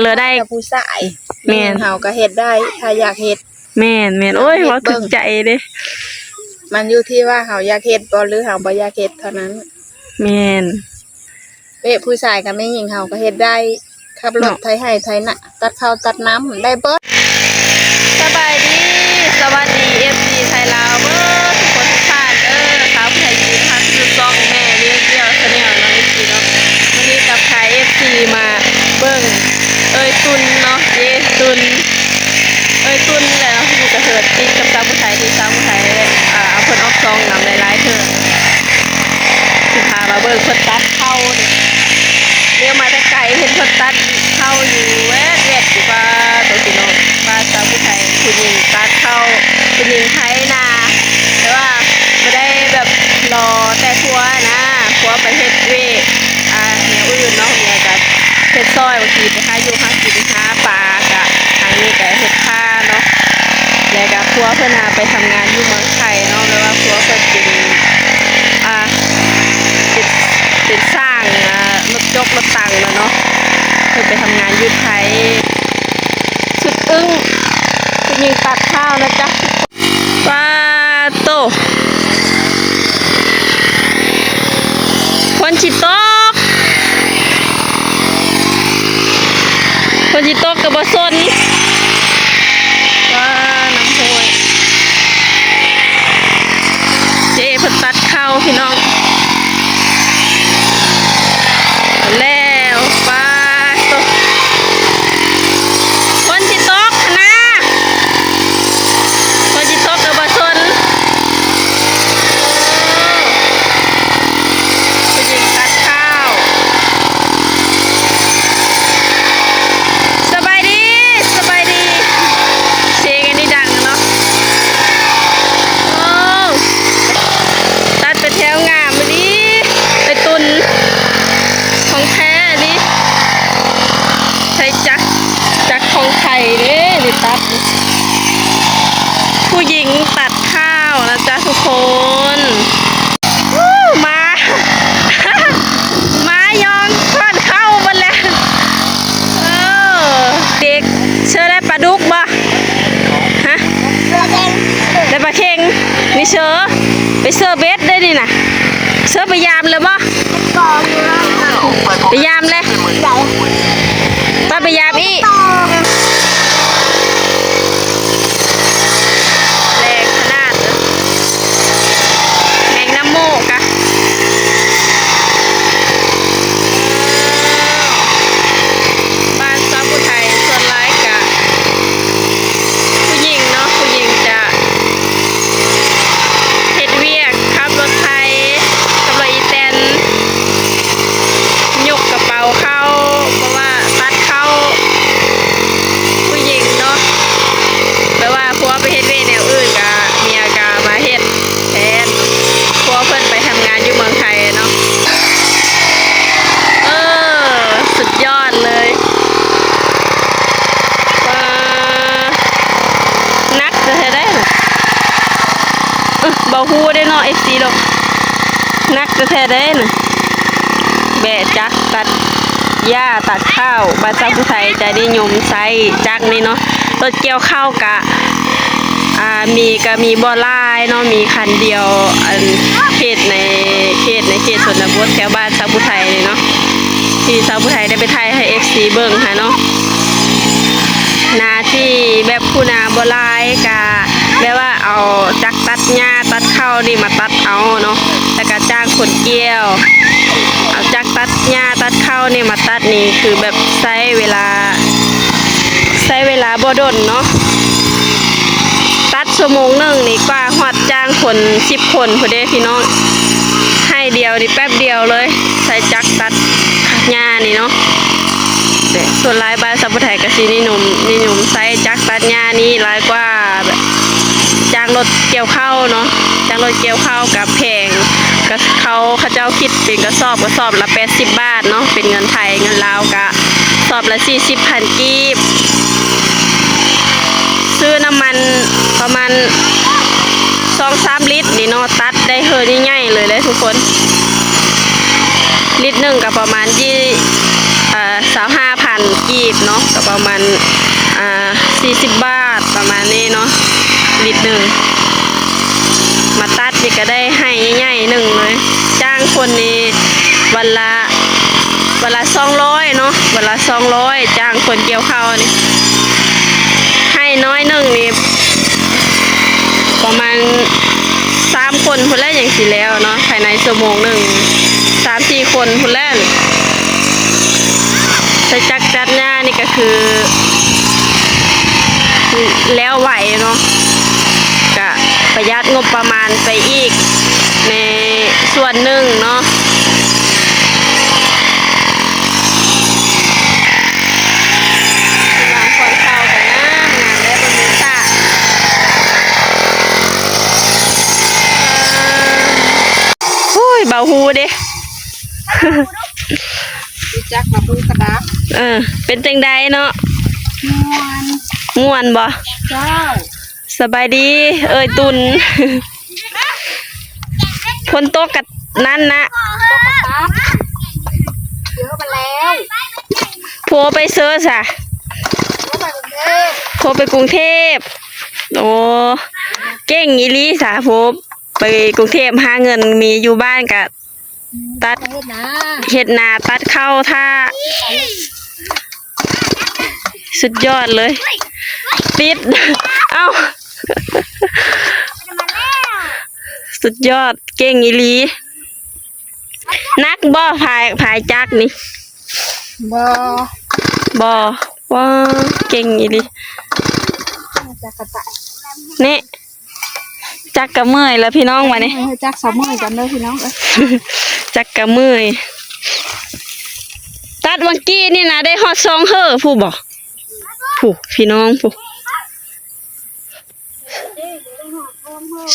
ເລີໄດ້ ແຕ່ຜູ້ຊາຍ ແມ່ນ ເຮົາກໍເຮັດໄດ້ ຖ້າຢາກເຮັດ ແມ່ນໆ ໂອ້ຍ ເວົ້າຖືກໃຈເດ້ ມັນຢູ່ທີ່ວ່າເຮົາຢາກເຮັດບໍ່ ຫຼືເຮົາບໍ່ຢາກເຮັດເທົ່ານັ້ນ ແມ່ນ ເວະຜູ້ຊາຍກັບແມ່ຍິງເຮົາກໍເຮັດໄດ້ ຂັບລົດ ເນາະ ໄຖໄຮ່ໄຖນາ ຕັດເຂົ້າຕັດນ້ຳ ໄດ້ເບິດ. ສະບາຍດີ ສະຫວັດດີ ເອັຟຊີ ໄທລາວເບິດທຸກຄົນທຸກທ່ານເດີ ສາວໄທຈີນ ທາງຢູທູບຊ່ອງແມ່ລ້ຽງດຽວ Channel ເນາະ ເອັຟຊີ ເນາະ. ມື້ນີ້ກັບພາ ເອັຟຊີ ມາເບິ່ງເອີຍຕຸນເນາະ ເອີຍຕຸນ ເອີຍຕຸນແຫຼະເນາະ ຢູ່ກະເຫີດຕິດກັບສາວຜູ້ໄທ ທີ່ສາວຜູ້ໄທ ອ່າ ເອົາເພິ່ນອອກຊ່ອງນຳຫຼາຍໆເທື່ອ ຊິພາມາເບິ່ງເພິ່ນຕັດເຂົ້ານີ້ ລ້ຽວມາແຕ່ໄກ ເຫັນເພິ່ນຕັດເຂົ້າຢູ່ແວດໆ ຢູ່ ປາໂຕ ພີ່ນ້ອງ ປາ ສາວຜູ້ໄທ ຜູ້ຍິງຕັດເຂົ້າ ຜູ້ຍິງໄຖນາ ແຕ່ວ່າບໍ່ໄດ້ແບບລໍແຕ່ຜົວນະ ຜົວໄປເຮັດວຽກ ອ່າ ແນວອື່ນເນາະ ເມຍກໍເຮັດຊ່ອຍ ບາງທີໄປຫາຢູ່ຫາກິນ ຫາປາ ກະທາງນີ້ກະເຮັດຄາເນາະ ແລ້ວກະຜົວເພິ່ນຫາໄປທຳງານຢູ່ເມືອງໄທເນາະ ແບບວ່າຜົວເພິ່ນເປັນ ອ່າ ເປັນ ເປັນຊ່າງ ອ່າ ລົດຈົກລົດຕັງແລ້ວເນາະ ເພິ່ນໄປທຳງານຢູ່ໄທ. ສຸດອຶ້ງ ຜູ້ຍິງຕັດເຂົ້ານະຈ໊ະ ປາໂຕ ຝົນຊິຕົກ ຝົນຊິຕົກກໍບໍ່ສົນ ປາ ນ້ຳຫ້ວຍ ເຈ້ເພິ່ນຕັດເຂົ້າ ພີ່ນ້ອງ ແລ້ວ ປາໂຕ ຝົນຊິຕົກຫັ້ນນາ ຝົນຊິຕົກກໍບໍ່ສົນ ຜູ້ຍິງຕັດເຂົ້າ ສະບາຍດີ ສະບາຍດີ ສຽງອັນນີ້ດັງເນາະ ໂອ້ ຕັດໄປແຖວງາມອີ່ຫຼີ ໄປຕຸນ ຂອງແທ້ນີ້ ໃຊ້ຈັກ ຈັກຂອງໄທເດ້ ນີ້ຕັດ ຜູ້ຍິງຕັດຂ້າວນະຈ໊ະທຸກຄົນ ວູ້ ໝາ ໝາຍອງກ່ອນເຂົ້າໝົດແລ້ວ ເອີ ເດັກ ເຊີໄດ້ປາດຸກບໍ່? ຮະ ໄດ້ປາເຄັງ ນີ້ເຊີ ໄປເຊີເບັດເດ້ນີ້ນະ ເຊີໄປຍາມແລ້ວບໍ່? ໄປຍາມແລ້ວ ໄປ ໄປຍາມອີກ ແລງຂະໜາດ ແມງນຳໂມກະ ບ້ານຊາວຜູ້ໄທສ່ວນຫຼາຍກະ ຜູ້ຍິງເນາະ ຜູ້ຍິງຈະເຮັດວຽກຂັບລົດໄຖ ຂັບລົດອີແຕນ ຍົກກະເປົາເຂົ້າ ເພາະວ່າຕັດເຂົ້າ ຜູ້ຍິງເນາະ ແບບວ່າຜົວໄປເຮັດວຽກແນວອື່ນ ກະເມຍກະມາເຮັດແທນ ຜົວເພິ່ນໄປທຳງານຢູ່ເມືອງໄທເນາະ ເອີ ສຸດຍອດເລີຍ ປາ ໜັກແທ້ໆເດ້ ບໍ່ຮູ້ເດ້ເນາະ ເອັຟຊີ ດອກ ໜັກແທ້ໆເດ້ນະ ແບກຈັກຕັດຫຍ້າຕັດຂ້າວ ບ້ານຊາວຜູ້ໄທຈະນິຍົມໃຊ້ຈັກນີ້ເນາະ ລົດກ່ຽວເຂົ້າກະ ອ່າ ມີ ກະມີບໍ່ຫຼາຍເນາະ ມີຄັນດຽວ ອັນ ເຂດໃນ ເຂດໃນເຂດຊົນນະບົດແຖວບ້ານຊາວຜູ້ໄທນີ້ເນາະ ທີ່ຊາວຜູ້ໄທໄດ້ໄປຖ່າຍໃຫ້ເອັຟຊີເບິ່ງຫັ້ນເນາະ ນາທີ່ແບບຜູ້ນາບໍ່ຫຼາຍກະ ແບບວ່າເອົາຈັກຕັດຫຍ້າຕັດເຂົ້ານີ້ມາຕັດເອົາເນາະ ແລ້ວກະຈ້າງຄົນກ່ຽວ ເອົາຈັກຕັດຫຍ້າຕັດເຂົ້ານີ້ມາຕັດນີ້ ຄືແບບໃຊ້ເວລາ ໃຊ້ເວລາບໍ່ດົນເນາະ ຕັດຊົ່ວໂມງໜຶ່ງນີ້ກວ່າຮອດຈ້າງຄົນສິບຄົນພຸ້ນເດ້ພີ່ນ້ອງ ໄຮ່ດຽວນີ້ແປັບດຽວເລີຍ ໃຊ້ຈັກຕັດຫຍ້ານີ້ເນາະ ແຕ່ສ່ວນຫຼາຍບ້ານຊາວຜູ້ໄທກະຊິນິຍົມ ນິຍົມໃຊ້ຈັກຕັດຫຍ້ານີ້ຫຼາຍກວ່າ ແບບ ຈ້າງລົດກ່ຽວເຂົ້າເນາະ ຈ້າງລົດກ່ຽວເຂົ້າກະແພງ ກະເຂົາ ເຂົາເຈົ້າຄິດເປັນກະສອບ ກະສອບລະແປດສິບບາດເນາະ ເປັນເງິນໄທ ເງິນລາວກະສອບລະສີ່ສິບພັນກີບ ຊື້ນ້ຳມັນປະມານສອງສາມລິດນີ້ເນາະ ຕັດໄດ້ເຮີໃຫຍ່ໆເລີຍເດ້ທຸກຄົນ ລິດໜຶ່ງກະປະມານ ຊາວຫ້າພັນ ພັນກີບເນາະ ກໍປະມານ ອ່າ ສີ່ສິບບາດ ປະມານນີ້ເນາະ ລິດໜຶ່ງ. ມາຕັດນີ້ກໍໄດ້ໄຮ່ໃຫຍ່ໆໜຶ່ງເລີຍ. ຈ້າງຄົນນີ້ວັນລະ ວັນລະສອງຮ້ອຍເນາະ ວັນລະສອງຮ້ອຍ ຈ້າງຄົນກ່ຽວເຂົ້ານີ້. ໄຮ່ນ້ອຍໜຶ່ງນີ້ ປະມານສາມຄົນພຸ້ນແຫຼະ ຈັ່ງຊິແລ້ວເນາະ ພາຍໃນຊົ່ວໂມງໜຶ່ງ ສາມສີ່ຄົນພຸ້ນແຫຼະ. ໃຊ້ຈັກຕັດຫຍ້ານີ້ກໍຄືແລ້ວໄວເນາະ ກະປະຢັດງົບປະມານໄປອີກໃນສ່ວນໜຶ່ງເນາະ. ຍາມຕອນເຊົ້າກໍງາມໆເດ້ ເບິ່ງສະ ໂອ້ຍ ເບົາຫູເດ້. ຮູ້ຈັກລະບູກະດາ. ເອີ ເປັນຈັ່ງໃດເນາະ? ມ່ວນ. ມ່ວນບໍ່? ເຈົ້າ. ສະບາຍດີເອີຍຕຸນ. ຝົນຕົກກະນັ້ນນະ. ຕົກກະຕັບ. ດຽວໄປແລ້ວ. ຜົວໄປເຊີຊະ? ຜົວໄປກຸງເທບ. ຜົວໄປກຸງເທບ. ໂອ້ ເກັ່ງອີ່ຫຼີຊະ ຜົວໄປກຸງເທບຫາເງິນ ມີຢູ່ບ້ານກະ ຕັດ ເຮັດນາ ເຮັດນາ ຕັດເຂົ້າຖ້າ. ສຸດຍອດເລີຍ. ຕິດ ເອົ້າ ສຸດຍອດ ເກັ່ງອີ່ຫຼີ. ໜັກບໍ່ ພາຍ ພາຍຈັກນີ້? ບໍ່ ບໍ່. ວ້າ ເກັ່ງອີ່ຫຼີ. ຈັກກະຕະ ນີ້ ຈັກກະເມື່ອຍແລ້ວພີ່ນ້ອງ ບາດນີ້. ເອີ ຈັກສະເມື່ອຍກັນເດີພີ່ນ້ອງເອີຍ. ຈັກກະເມື່ອຍ. ຕັດຫວ່າງກີ້ນີ້ນະ ໄດ້ຮອດສອງເຫີພຸ້ນບໍ່? ຜູ້ ພີ່ນ້ອງຜູ້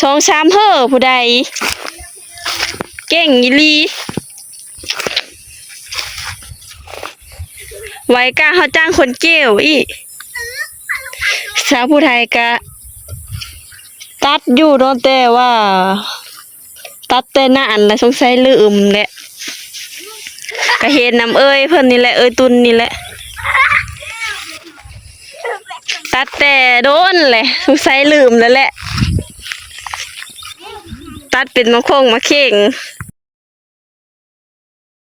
ສອງສາມເຫີຜູ້ໃດ. ເກັ່ງອີ່ຫຼີ. ໄວກວ່າເຮົາຈ້າງຄົນກ່ຽວອີກ. ສາວຜູ້ໄທກະຕັດຢູ່ເນາະ ແຕ່ວ່າຕັດແຕ່ນານລະ ສົງໄສລືມແຫຼະ. ກະເຫັນນຳເອີຍເພິ່ນນີ້ແຫຼະ ເອີຍຕຸນນີ້ແຫຼະ. ຕັດແຕ່ດົນແຫຼະ ສົງໄສລືມແລ້ວແຫຼະ. ຕັດເປັນມາຄົງມາເຂ່ງ